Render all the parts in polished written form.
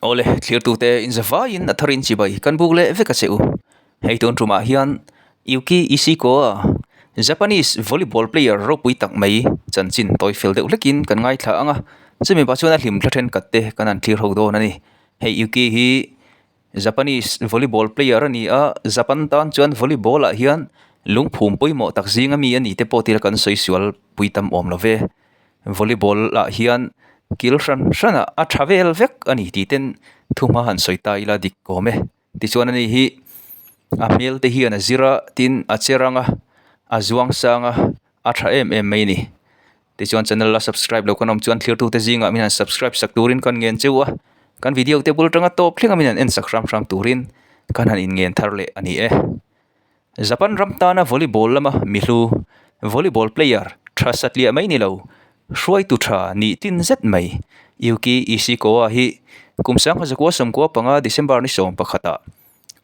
Awle, thlirtute inzavaiin a tharin chibai kan buk leh vek a che u. Hei tun tumah hian Yuki Ishikawa, Japanese volleyball player ropui tak mai chanchin tawi fel deuh hlekin kan ngaithla ang a, chumi pah chuan a hlimthla thenkhat te kan han thlir ho dawn a ni. Hei Yuki hi Japanese volleyball player a ni a, Japan tan chuan volleyball ah hian lungphum pawimawh tak zinga mi a ni te pawh tila kan sawi sual pui tam awm lo ve. Volleyball ah hian kil hran hran ah a tha vel vek a ni tih ten thuhma han sawi ta ila dik awm e. Tichuan ani hi a hmel te hian a zir a tin a che rang a a zuang sang a a tha em em mai a ni. Tichuan channel la subscribe lo kan awm chuan thlir tute zingah min han subscribe sak turin kan ngen cheu a kan video te bul atanga tawp thleng a min han en sak hram hram turin kan han inngen thar leh a ni e. Japan ram tana volleyball lama mihlu, volleyball player, tha satliah mai ni lo, hruaitu tha nih tin zet mai Yuki Ishikawa hi kum sangha zakua sawmkua panga December ni sawm pakhatah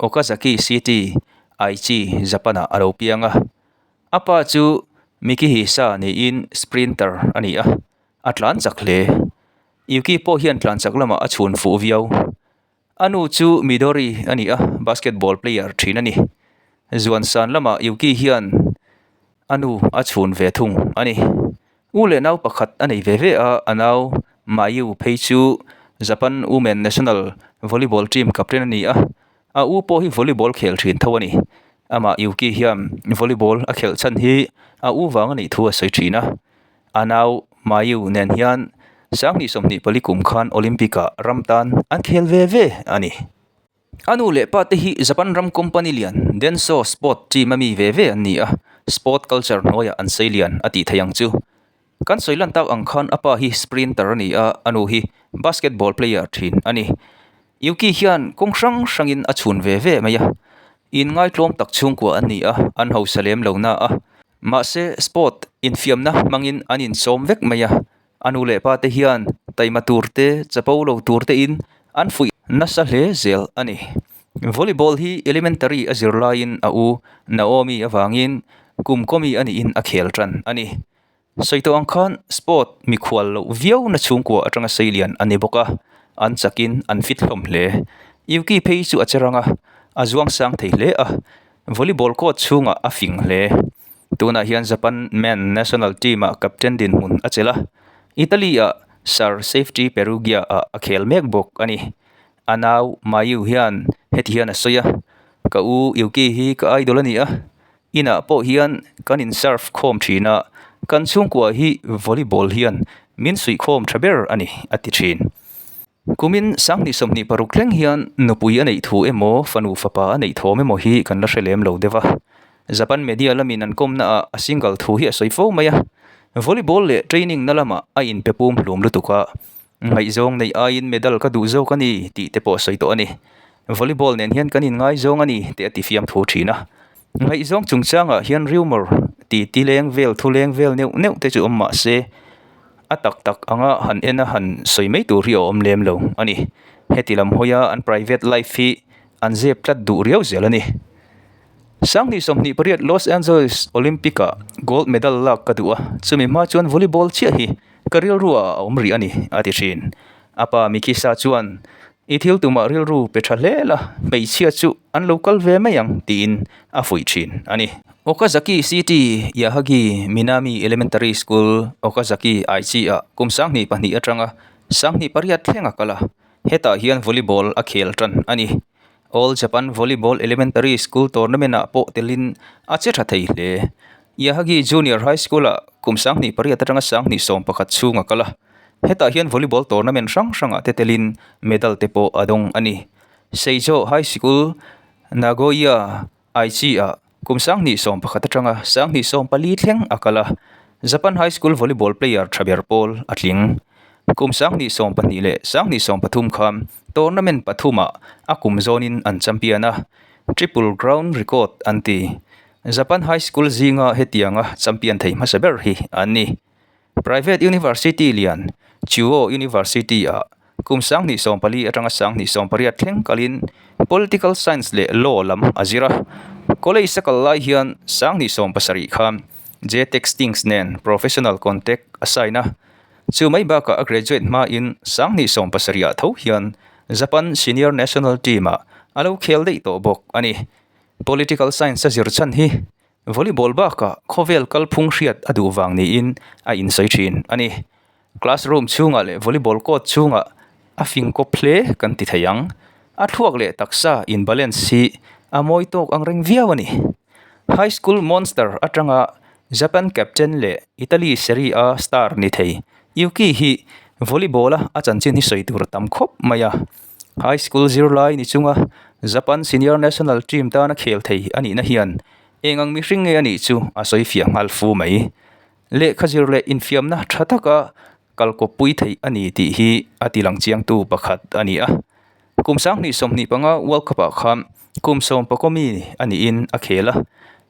Okazaki City, Aichi, Japan-ah a lo piang a. A pa chu Mikihisa niin sprinter a ni a, a tlan chak hle. Yuki pawh hian tlan chak lamah a chhun fuh viau. A nu chu Midori a ni a, basketball player thin a ni. Zuansan lamah Yuki hian a nu a chhun ve thung a ni. U leh nau pakhat a nei ve ve a, a nau Mayu phei chu Japan Women National Volleyball Team captain a ni a, a u pawh hi volleyball khel thin tho a ni. Amah Yuki hian volleyball a khelh chhan hi a u vang a nih thu a sawi thin a. A nau Mayu nen hian sanghnih 24 kum khan Olympic-ah ram tan an khel ve ve a ni. A nu leh pa te hi Japan ram company lian Denso Sport team a mi ve ve an ni a, sport culture hnuaiah an sei lian a tih theih ang chu. Kan sawi lan tak ang khan a pa hi sprinter a ni a, a nu hi basketball player thin a ni. Yuki hian kawng hrang hrangin a chhun ve ve mai a, inngaihtlawm tak chhungkua an ni a, an hausa lem lo na a. Mahse, sport infiamna hmangin an insawm vek mai a, a nu leh pa te hian taima tur te, chapo lo tur tein an fuih nasa hle zel a ni. Volleyball hi elementary a zir laiin a u Naomi avangin kum kawmi a niin a khel tan a ni. Sawi tawh ang khan sport mikhual loh viau na chhungkua atanga sei lian a ni bawk a, an chakin an fit hlawm hle. Yuki phei chu a che rang a, a zuang sang thei hle a, volleyball court chhungah a fing hle. Tunah hian Japan men national team ah captain dinhmun a chelh a, Italy ah Sir Safety Perugia ah a khel mek bawk a ni. A nau Mayu hian heti hian a sawi a, Ka u Yuki hi ka idol a ni a, Inah pawh hian kan in serve khawm thin a, kan chhungkua hi volleyball hian min suih khawm tha ber a ni, a ti thin. Kumin sanghnih 26 thleng hian nupui a neih thu emaw fanu fapa a neih thawm emaw hi kan la hre lem lo deuh a. Japan media lamin an kawmna ah a single thu hi a sawi fo mai a, volleyball leh training na lamah a inpe pum hlum lutuk a, Ngaihzawng neih aiin medal ka duh zawk a ni tih te pawh a sawi tawh a ni. Volleyball nen hian kan inngaizawng a ni tih a ti fiam thu thin a. Ngaihzawng chungchangah hian rumour ti ti leng vel thu leng vel neuh neuh te chu awm mah se a tak tak anga han en a han sawi mai tur hi a awm lem lo a ni. Heti lam hawia an private life hi an zep tlat duh riau zel a ni. Sanghnih 28 Los Angeles Olympic-ah gold medal lak ka duh a, chumi hma chuan volleyball chiah hi Ka rilru ah a awm rih a ni, a ti thin. A pa Mikisa chuan, I thil tumah rilru pe tha hle la, hmeichhia chu an lo kal ve mai ang, tiin a fuih thin a ni. Okazaki City, Yahagi Minami Elementary School, Okazaki, Aichi ah kum 22 atanga 28 thleng a kal a, hetah hian volleyball a khel tan a ni. All Japan Volleyball Elementary School Tournament ah pawh telin a che tha thei hle. Yahagi Junior High School ah kum 28 atanga 21 chhung a kal a. Hetah hian volleyball tournament hrang hrangah te telin medal te pawh a dawng a ni. Seijo High School, Nagoya, Aichi ah kum 21 atanga 24 thleng a kal a. Japan High School Volleyball player tha ber pawl a tling. Kum 22 leh 23 khan Tournament pathumah a kum zawnin an champion a, Triple Crown record an ti. Japan High School zinga hetianga champion thei hmasa ber hi an ni. Private University lian Chuo University-ah kum 24 atanga 28 thleng kalin Political Science leh Law lam a zir a. College a kal lai hian 27 khan J-Textings nen professional contact a sign a. Chu mai bakah a graduate hmain 27 ah tho hian Japan senior national team-ah a lo khel daih tawh bawk a ni. Political science a zir chhan hi volleyball bakah khawvel kalphung hriat a duh vang niin a insawi thin a ni. Classroom chhungah leh volleyball court chhungah a fing kawp hle kan ti thei ang. A thluak leh taksa in balance hi a mawi tawk ang reng viau a ni. High school monster atanga Japan captain leh Italy Serie A star ni thei Yuki hi volleyball a a chanchin hi sawi tur a tam khawp mai a. High school zirlai ni chunga Japan senior national team tana khel thei a nihna hian eng ang mihring nge a nih chu a sawi fiah nghal fu mai. Lehkha zir leh infiamna tha taka kalkawppui theih a ni tih hi a ti lang chiangtu pakhat a ni a. Kum 2025 World Cup ah khan kum 11 mi a niin a khel a,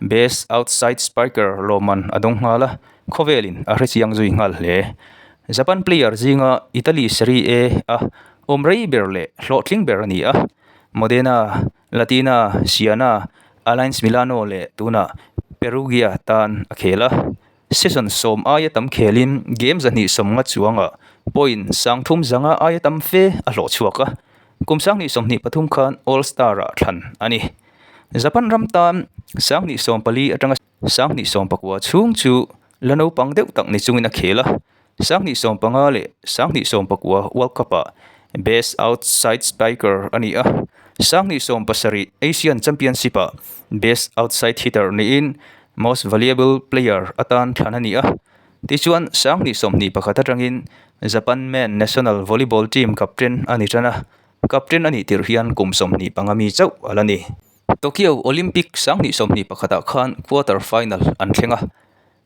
Best Outside Spiker lawmman a dawng nghal a, khawvelin a hrechiang zui nghal hle. Japan player zinga Italy Serie A a awm rei ber leh hlawhtling ber a ni a, Modena, Latina, Siena, Alliance Milano leh tunah Perugia tan a khel a. Season sawm aia tam khelin game zahnih sawmnga chuangah point sangthum zanga aia tam fe a hlawh chhuak a, kum 2023 khan All Star-ah thlan a ni. Japan ram tan 2014 atanga 2019 chhung chu la naupang deuh tak ni chungin a khel a, 2015 leh 2019 World Cup-ah Best Outside Spiker a ni a, 2017 Asian Championship-ah Best Outside Hitter niin Most Valuable Player atan thlan a ni a. Tichuan, 2021 atangin Japan Men National Volleyball Team captain a ni tan a, captain a nih tirh hian kum 25 mi chauh a la ni. Tokyo Olympic 2021 ah khan quarter final an thleng a,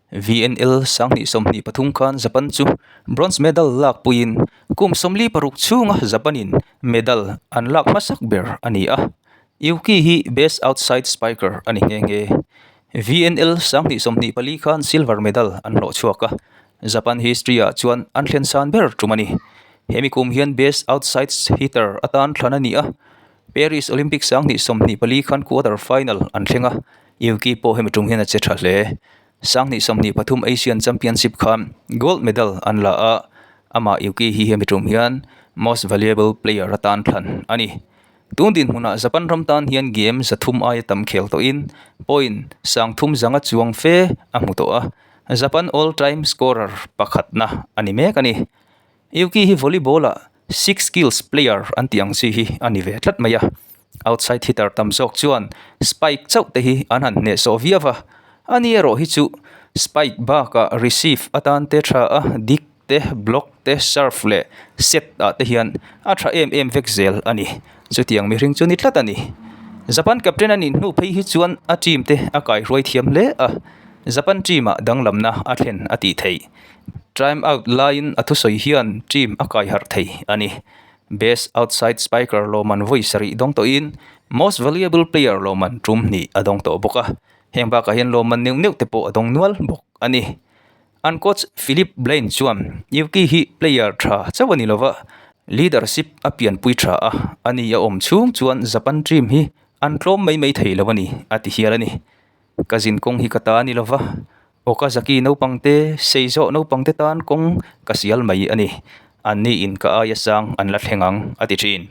VNL 2023 khan Japan chu bronze medal lak puiin kum 46 chhunga Japan-in medal an lak hmasak ber a ni a. Yuki hi Best Outside Spiker a ni nghe nghe. VNL 2024 khan silver medal an hlawh chhuak a, Japan history-ah chuan an thlen san ber tum a ni. Hemi kum hian Best Outside Hitter atan thlan a ni a, Paris Olympic 2024 khan quarter final an thleng a, Yuki pawh hemi tum hian a che tha hle. 2023 Asian Championship khan gold medal an la a, amah Yuki hi hemi tum hian Most Valuable Player atan thlan a ni. Tun dinhmunah Japan ram tan hian game 300 aia tam khel tawhin point 30 zanga chuang fe a hmu tawh a, Japan all time scorer pakhatna a ni mek a ni. Yuki hi volleyball-ah six skills player an tih ang chi hi a ni ve tlat mai a, outside hitter tam zawk chuan spike chauh te hi an han hnehsawh viau a, ani erawh hi chu spike bakah receive atan te tha a, dik te block te serve leh set ah te hian a tha em em vek zel a ni. Chutiang mihring chu ni tlat a ni. Japan captain a nih hnu phei hi chuan a team te a kaihruai thiam hle a, Japan team ah danglamna a thlen a tih theih. Time out laiin a thusawi hian team a kaiharh thei a ni. Best outside spiker lawmman vawi sarih dawng tawhin most valuable player lawmman tum hnih a dawng tawh bawk a, heng bakah hian lawmman neuh neuh te pawh a dawng nual bawk a ni. An coach Philip Blain chuan Yuki hi player tha chauh a ni lova, leadership a pianpui tha a, a ni a awm chhung chuan Japan team hi an tlawm mai mai thei lo a ni, a ti hial a ni. Ka zin kawng hi ka ta a ni lova, Okazaki naupangte, Seizo naupangte tan kawng ka sial mai a ni, anniin ka aia sang an la thleng ang, a ti thin.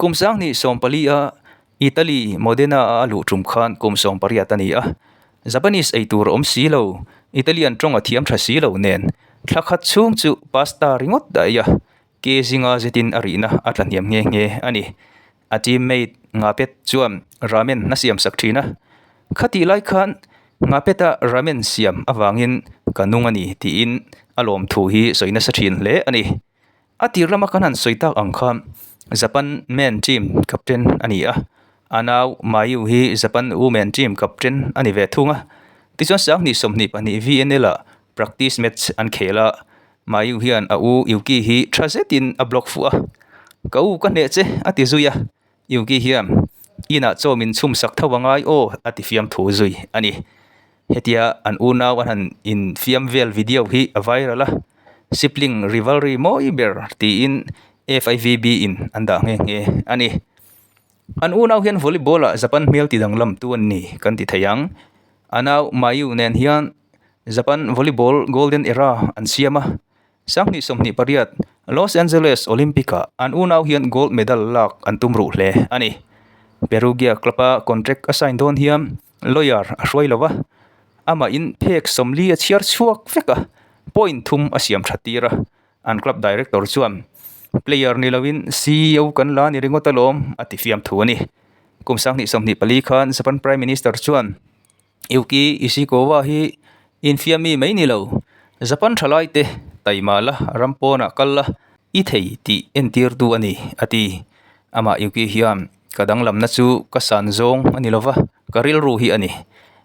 Kum 2014 a Italy Modena a luh tum khan kum 18 a ni a, Japanese ei tur a awm si lo, Italian tawng a thiam tha si lo nen, thla khat chhung chu pasta ringawt a ei a, ke zinga zetin a rihna a tla hniam nghe nghe a ni. A teammate Ngapet chuan ramen a siam sak thin a, khatih lai khan Ngapeta ramen siam avangin ka nung a ni tiin a lawmthu hi sawi nasa thin hle a ni. A tir lama kan han sawi tak ang khan Japan men team captain a ni a, a nau Mayu hi Japan women team captain a ni ve thung a. Tichuan 2022 VNL ah practice match an khel a, Mayu hian a u Yuki hi tha zetin a block fuh a, Ka u ka hneh che a ti zui a, Yuki hian inah chaw min chhum sak tho angai aw a ti fiam thu zui a ni. Hetia an unau an han infiam vel video hi a viral a, sibling rivalry mawi ber tiin FIVB in an dah nghe nghe a ni. An unau hian volleyball ah Japan hmel ti danglam tu an ni kan ti thei ang. A nau Mayu nen hian Japan volleyball golden era an siam a. 28 Los Angeles Olympic-ah an unau hian gold medal lak an tum ruh hle a ni. Perugia club-a contract a sign dawn hian lawyer a hruai lo va, amahin phek 40 a chhiar chhuak vek a, point thum a siam tha tir a. An club director chuan, Player ni loin CEO kan la ni ringawt alawm, a ti fiam thu a ni. Kum 2024 khan Japan Prime Minister chuan Yuki Ishikawa hi infiam mi mai ni lo, Japan thalai te taima la ram pawnah kal la i thei tih entirtu a ni, a ti. Amah Yuki hian ka danglamna chu ka san zawng a ni lova, ka rilru hi a ni.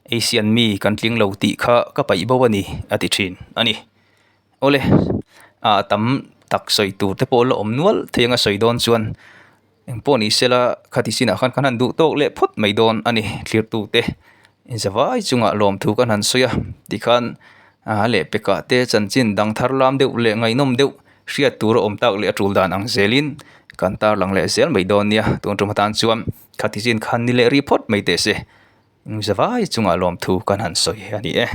Asian mi kan tling lo tih kha ka paih bo a ni, a ti thin a ni. Awle, a tam tak sawi tur te pawh la awm nual thei anga sawi dawn chuan eng pawh ni sela khati chinah khan kan han duh tawk leh phawt mai dawn a ni thlirtu te zavai chungah lawmthu kan han sawi a tikhan a lehpekah te chanchin dang thar lam deuh leh ngaihnawm deuh hriat tur a awm tak leh a tul dan ang zelin kan tarlang leh zel mai dawn nia tun tum atan chuan khati chin khan ni leh ri phawt mai teh se zavai chungah lawmthu kan han sawi a ni e.